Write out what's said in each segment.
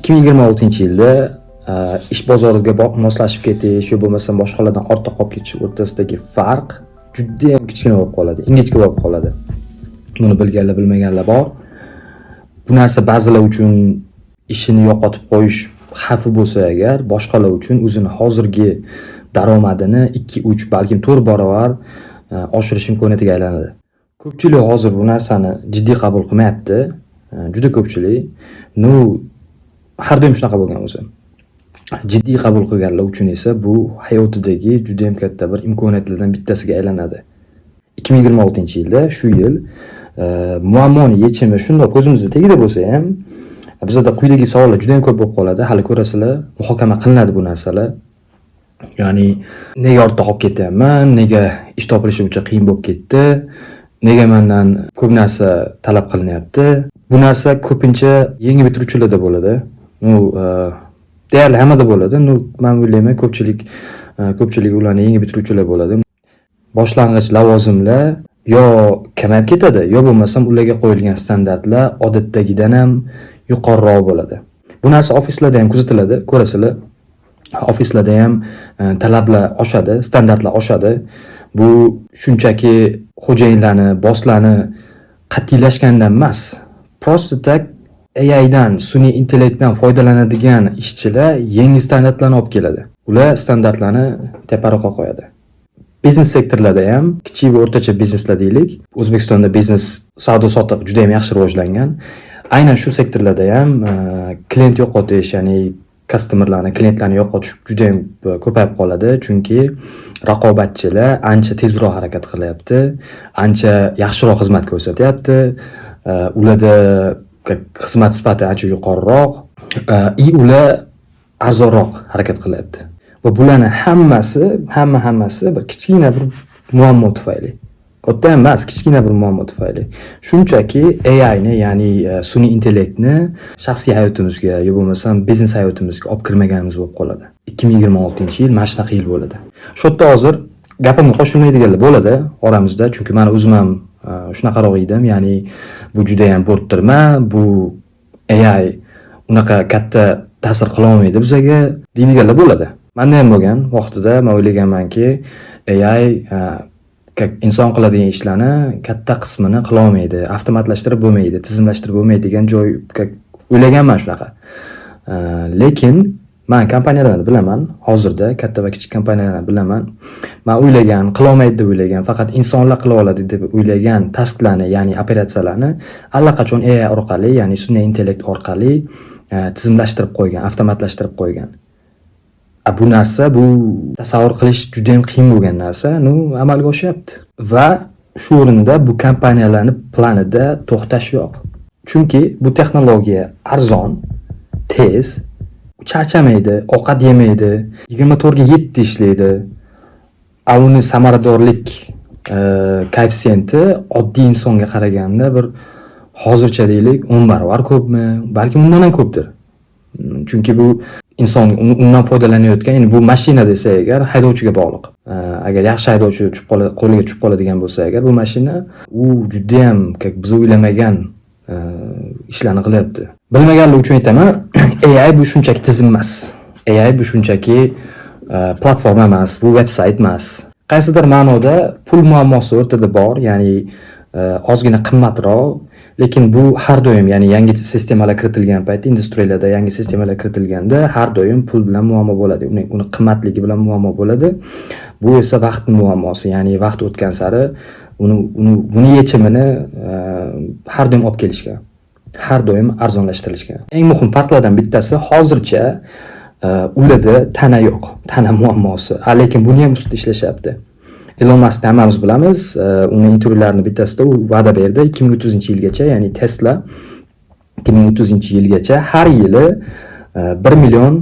2026-yilda ish bozoriga moslashib ketish yo bo'lmasam boshqalardan ortda qolib ketish o'rtasidagi farq judayam kichkina bo'lib qoladi, ingichka bo'lib qoladi. Buni bilganlar, bilmaganlar bor. Bu narsa ba'zilar uchun ishini yo'qotib qo'yish xavfi bo'lsa agar, boshqalar uchun o'zini hozirgi daromadini 2, 3, balkim 4 barobar oshirish imkoniyatiga aylanadi. Ko'pchilik hozir bu narsani jiddiy qabul qilmayapti. Juda ko'pchilik. Ну, har doim shunaqa bo'lgan o'zi. Jiddiy qabul qilganlar uchun esa bu hayotidagi judayam katta bir imkoniyatlardan bittasiga aylanadi. 2026-yilda, shu yil muammoni yechimi shundoq ko'zimizni tagida bo'lsa ham, bizada quyidagi savollar juda ham ko'p bo'lib qoladi. Hali ko'rasizlar, muhokama qilinadi bu narsalar. Ya'ni nega ortda qolib ketyapman, nega ish topilishi buncha qiyin bo'lib ketdi, nega mendan ko'p narsa talab qilinyapti. Bu narsa ko'pincha yangi bitiruvchilarda bo'ladi. Ну, deyarli hammada bo'ladi. Ну, men o'ylayman, ko'pchilik ularni yangi bitiruvchilar bo'ladi. Boshlang'ich lavozimlar yo kamayib ketadi, yo bo'lmasam ularga qo'yilgan standartlar odatdagidan ham yuqoriroq bo'ladi. Bu narsa ofislarda ham kuzatiladi, ko'rasizlar. Ofislarda ham talablar oshadi, standartlar oshadi. Bu shunchaki xo'jayinlarni, bosslarni qat'iylashganidan emas. Просто так AIdan, sun'iy intellektdan foydalanadigan ishchilar yangi standartlarni olib keladi. Ular standartlarni teparoqqa qo'yadi. Biznes sektorlarda ham, kichik va o'rtacha bizneslar deylik. O'zbekistonda biznes, savdo sotiq juda ham yaxshi rivojlangan. Aynan shu sektorlarda ham klient yo'qotish, ya'ni customerlarni, klientlarni yo'qotish juda ham ko'payib qoladi. Chunki raqobatchilar ancha tezroq harakat qilyapti, ancha yaxshiroq xizmat ko'rsatyapti. Ularda как xizmat sifati ancha yuqoriroq и ular arzonroq harakat qilyapti. Va bularni hammasi, hammasi bir kichkina bir muammo tufayli. Katta ham emas, kichkina bir muammo tufayli. Shunchaki AIni, ya'ni sun'iy intellektni shaxsiy hayotimizga yo bo'lmasam biznes hayotimizga olib kirmaganimiz bo'lib qoladi. 2026-yil mana shunaqa yil bo'ladi. Shu yerda hozir gapimga qo'shilmaydiganlar bo'ladi oramizda, chunki mani o'zim ham shunaqaroq edim, ya'ni bu judayam bo'rttirma, bu AI unaqa katta ta'sir qilolmaydi bizaga deydiganlar bo'ladi. Menda ham bo'lgan vaqtida. Man o'ylaganmanki, AI как inson qiladigan ishlarni katta qismini qilolmaydi, avtomatlashtirib bo'lmaydi, tizimlashtirib bo'lmaydi degan joy, как o'ylaganman shunaqa. Lekin man kompaniyalarni bilaman, hozirda katta va kichik kompaniyalarni bilaman. Man o'ylagan, qilolmaydi deb o'ylagan, faqat insonlar qila oladi deb o'ylagan tasklarni, ya'ni operatsiyalarni allaqachon AI orqali, ya'ni sun'iy intellekt orqali tizimlashtirib qo'ygan, avtomatlashtirib qo'ygan. A bu narsa, bu tasavvur qilish juda ham qiyin bo'lgan narsa, ну, amalga oshyapti. Va shu o'rinda bu kompaniyalarni planida to'xtash yo'q. Chunki bu texnologiya arzon, tez, charchamaydi, ovqat yemaydi, 24 ga 7 ishlaydi. A uni samaradorlik koeffitsiyenti oddiy insonga qaraganda bir hozircha deylik 10 barobar ko'pmi, balkim undan ham ko'pdir. Chunki bu inson undan foydalanayotgan, ya'ni bu mashina desa agar, haydovchiga bog'liq. Agar yaxshi haydovchi tushib qo'liga tushib qoladigan bo'lsa agar bu mashina, u judayam как biz o'ylamagan ishlarni qilyapti. Bilmaganlar uchun aytaman, AI bu shunchaki tizim emas. AI bu shunchaki platforma emas, bu veb-sayt emas. Qaysidir ma'noda pul muammosi o'rtada bor, ya'ni ozgina qimmatroq, lekin bu har doim, ya'ni yangi sistemalar kiritilgan paytda, industriyalarda yangi sistemalar kiritilganda har doim pul bilan muammo bo'ladi. Uni qimmatligi bilan muammo bo'ladi. Bu esa vaqt muammosi, ya'ni vaqt o'tgan sari uni buni yechimini har doim olib kelishgan. Har doim arzonlashtirilishgan. Eng muhim farqlardan bittasi, hozircha ularda tana yo'q, tana muammosi. A lekin buni ham ustida ishlashyapti. Elon Muskni hammamiz bilamiz. Uni intervyularini bittasida u va'da berdi. 2030-yilgacha, ya'ni Tesla 2030-yilgacha har yili 1 million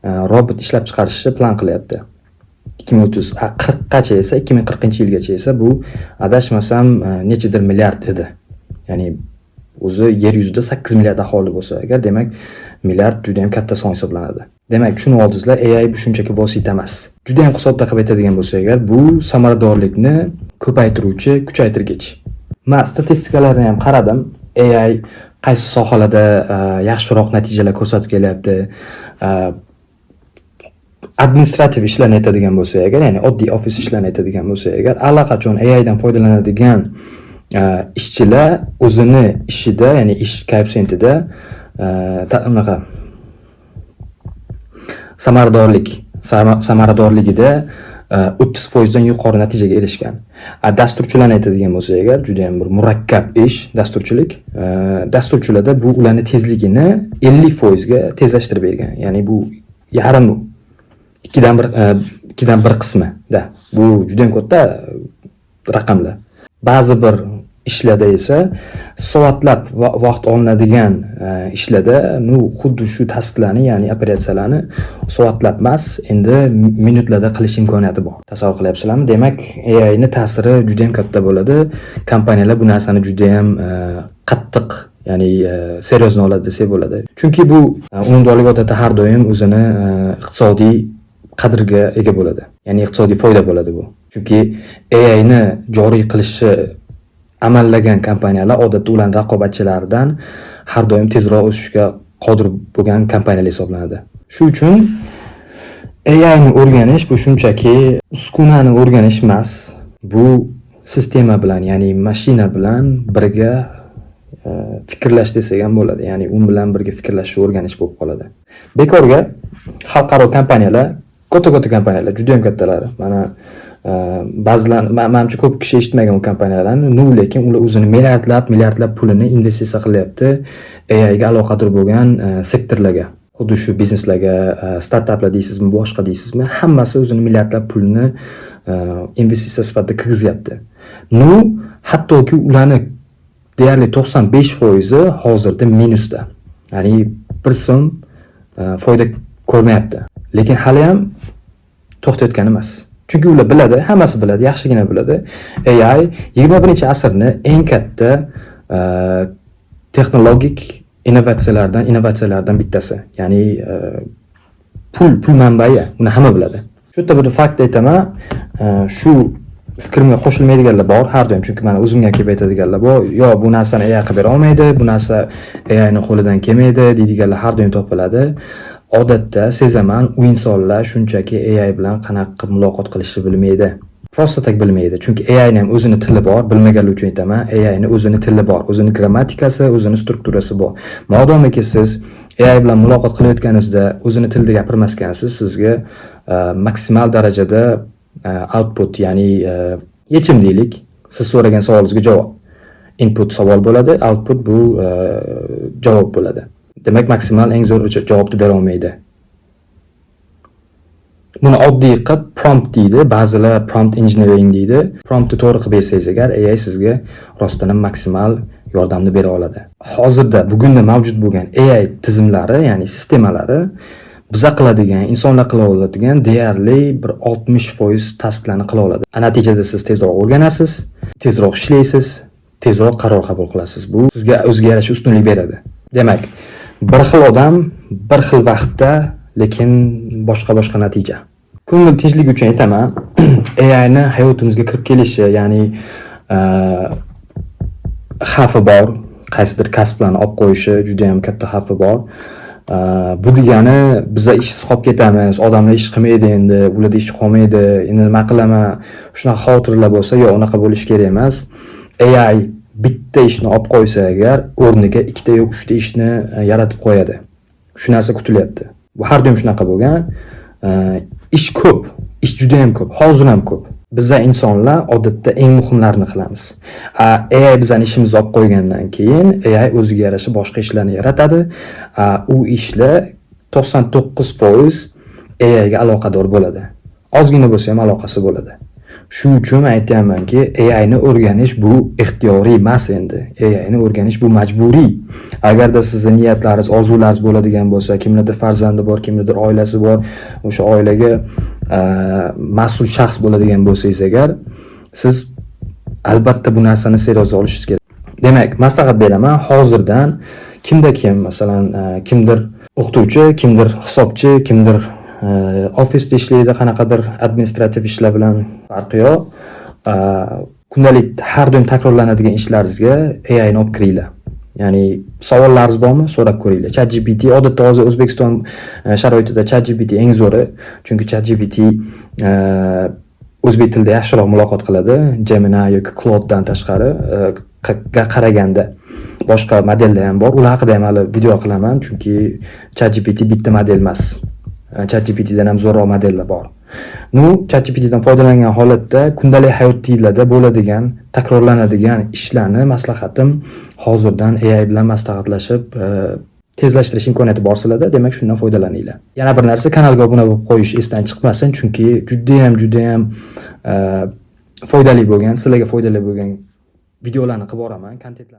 robot ishlab chiqarishni plan qilyapti. 2030 40gacha esa, 2040-yilgacha esa bu, adashmasam, nechadir milliard edi. Ya'ni o'zi yer yuzida 8 milliard aholi bo'lsa agar, demak, milliard juda ham katta son hisoblanadi. Demak, tushunib oldingizlar, AI bu shunchaki vosita emas. Juda ham sodda qilib aytadigan bo'lsak agar, bu samaradorlikni ko'paytiruvchi kuchaytirgich. Man statistikalarni ham qaradim. AI qaysi sohalarda yaxshiroq natijalar ko'rsatib kelyapti. Administrativ ishlarni aytadigan bo'lsak agar, ya'ni oddiy ofis ishlarini aytadigan bo'lsak agar, allaqachon AIdan foydalanadigan ishchilar o'zini ishida, ya'ni ish koeffitsiyentida unaqa samaradorligida 30%dan yuqori natijaga erishgan. A dasturchilarni aytadigan bo'lsak agar, judayam bir murakkab ish dasturchilik. Dasturchilarda bu ularni tezligini 50%ga tezlashtirib bergan. Ya'ni bu yarim, ikkidan bir, ikkidan bir qismida. Bu judayam katta raqamlar. Ba'zi bir ishlarda esa soatlab vaqt olinadigan ishlarda, ну, xuddi shu tasklarni, ya'ni operatsiyalarni soatlab emas, endi minutlarda qilish imkoniyati bor. Tasavvur qilyapsizlarmi? Demak, AIni ta'siri judayam katta bo'ladi. Kompaniyalar bu narsani judayam qattiq, ya'ni серьезно oladi desak bo'ladi. Chunki bu unumdorlik odatda har doim o'zini iqtisodiy qadrga ega bo'ladi. Ya'ni iqtisodiy foyda bo'ladi bu. Chunki AIni joriy qilishi amallagan kompaniyalar odatda ularning raqobatchilaridan har doim tezroq o'sishga qodir bo'lgan kompaniyalar hisoblanadi. Shu uchun AIni o'rganish bu shunchaki uskunani o'rganish emas. Bu sistema bilan, ya'ni mashina bilan birga fikrlash desak ham bo'ladi. Ya'ni u bilan birga fikrlashni o'rganish bo'lib qoladi. Bekorga xalqaro kompaniyalar, katta-katta kompaniyalar, juda ham kattalari. Mana ba'zilar, manimcha, ko'p kishi eshitmagan u kompaniyalarni. Ну, lekin ular o'zini milliardlab, milliardlab pulini investitsiya qilyapti AIga aloqador bo'lgan sektorlarga. Xuddi shu bizneslarga, startaplar deysizmi, boshqa deysizmi, hammasi o'zini milliardlab pulini investitsiya sifatida kirgizyapti. Ну, hattoki ularni deyarli 95% hozirda minusda. Ya'ni 1 so'm foyda ko'rmayapti. Lekin haliyam to'xtayotgan emas. Chunki ular biladi, hammasi biladi, yaxshigina biladi. AI 21-asrni eng katta texnologik innovatsiyalardan bittasi. Ya'ni pul manbai, uni hamma biladi. Shu yerda bir fakt aytaman. Shu fikrimga qo'shilmaydiganlar bor har doim, chunki mani o'zimga kelib aytadiganlar bor. Yo, bu narsani AI qilib bera olmaydi, bu narsa AIni qo'lidan kelmaydi deydiganlar har doim topiladi. Odatda sezaman, u insonlar shunchaki AI bilan qanaqa qilib muloqot qilishni bilmaydi. Просто так bilmaydi. Chunki AIni ham o'zini tili bor, bilmaganlar uchun aytaman, AIni o'zini tili bor, o'zini grammatikasi, o'zini strukturasi bor. Modomiki siz AI bilan muloqot qilayotganingizda o'zini tilida gapirmas ekansiz, sizga maksimal darajada output, ya'ni yechim deylik, siz so'ragan savolingizga javob. Input savol bo'ladi, output bu javob bo'ladi. Demak, maksimal eng zo'r javobni bera olmaydi. Buni oddiy qilib prompt deydi, ba'zilar prompt engineering deydi. Promptni to'g'ri qilib bersangiz agar, AI sizga rostdan ham maksimal yordamni bera oladi. Hozirda, bugunda mavjud bo'lgan AI tizimlari, ya'ni sistemalari biza qiladigan, insonlar qila oladigan deyarli bir 60% tasklarni qila oladi. Natijada siz tezroq o'rganasiz, tezroq ishlaysiz, tezroq qaror qabul qilasiz. Bu sizga o'ziga yarasha ustunlik beradi. Demak, bir xil odam bir xil vaqtda, lekin boshqa-boshqa natija. Ko'ngil tinchligi uchun aytaman, AIni hayotimizga kirib kelishi, ya'ni xavfi bor, qaysidir kasblarni olib qo'yishi juda ham katta xavfi bor. Bu degani biza ishsiz qolib ketamiz, odamlar ish qilmaydi endi, ularda ish qolmaydi, endi nima qilaman? Shunaqa xavotirlar bo'lsa, yo'q, unaqa bo'lishi kerak emas. AI bitta ishni olib qo'ysa agar, o'rniga ikkita yo uchta ishni yaratib qo'yadi. Shu narsa kutilyapti. Bu har doim shunaqa bo'lgan. Ish ko'p, ish juda ham ko'p, hozir ham ko'p. Biza insonlar odatda eng muhimlarini qilamiz. AI bizani ishimizni olib qo'ygandan keyin AI o'ziga yarasha boshqa ishlarni yaratadi. U ishlar 99% AI ga aloqador bo'ladi. Ozgina bo'lsa ham aloqasi bo'ladi. Shu uchun aytyapmanki, AI ni o'rganish bu ixtiyoriy emas endi. AI ni o'rganish bu majburiy. Agarda sizni niyatlaringiz, orzularingiz bo'ladigan bo'lsa, kimnidir farzandi bor, kimnidir oilasi bor, o'sha oilaga mas'ul shaxs bo'ladigan bo'lsangiz agar, siz albatta bu narsani серьёз olishingiz kerak. Demak, maslahat beraman, hozirdan kimda kim, masalan, kimdir o'qituvchi, kimdir hisobchi, kimdir ofisda ishlaydi, qanaqadir administrativ ishlar bilan, farqi yo'q. Kundalik har doim takrorlanadigan ishlaringizga AI ni olib kiringlar. Ya'ni savollaringiz bormi, so'rab ko'ringlar. ChatGPT odatda hozir O'zbekiston sharoitida ChatGPT eng zo'ri, chunki ChatGPT o'zbek tilida yaxshiroq muloqot qiladi. Gemini yoki Claude'dan tashqari ga qaraganda boshqa modellar ham bor. Ular haqida ham hali video qilaman, chunki ChatGPT bitta model emas. ChatGPTdan ham zo'rroq modellar bor. Ну, ChatGPTdan foydalangan holatda kundalik hayotinglarda bo'ladigan, takrorlanadigan ishlarni, maslahatim, hozirdan AI bilan maslahatlashib, tezlashtirish imkoniyati bor sizlarda, demak, shundan foydalaninglar. Yana bir narsa, kanalga obuna bo'lib qo'yish esdan chiqmasin, chunki judayam, judayam foydali bo'lgan, sizlarga foydali bo'lgan videolarni qilib boraman, kontentlarni.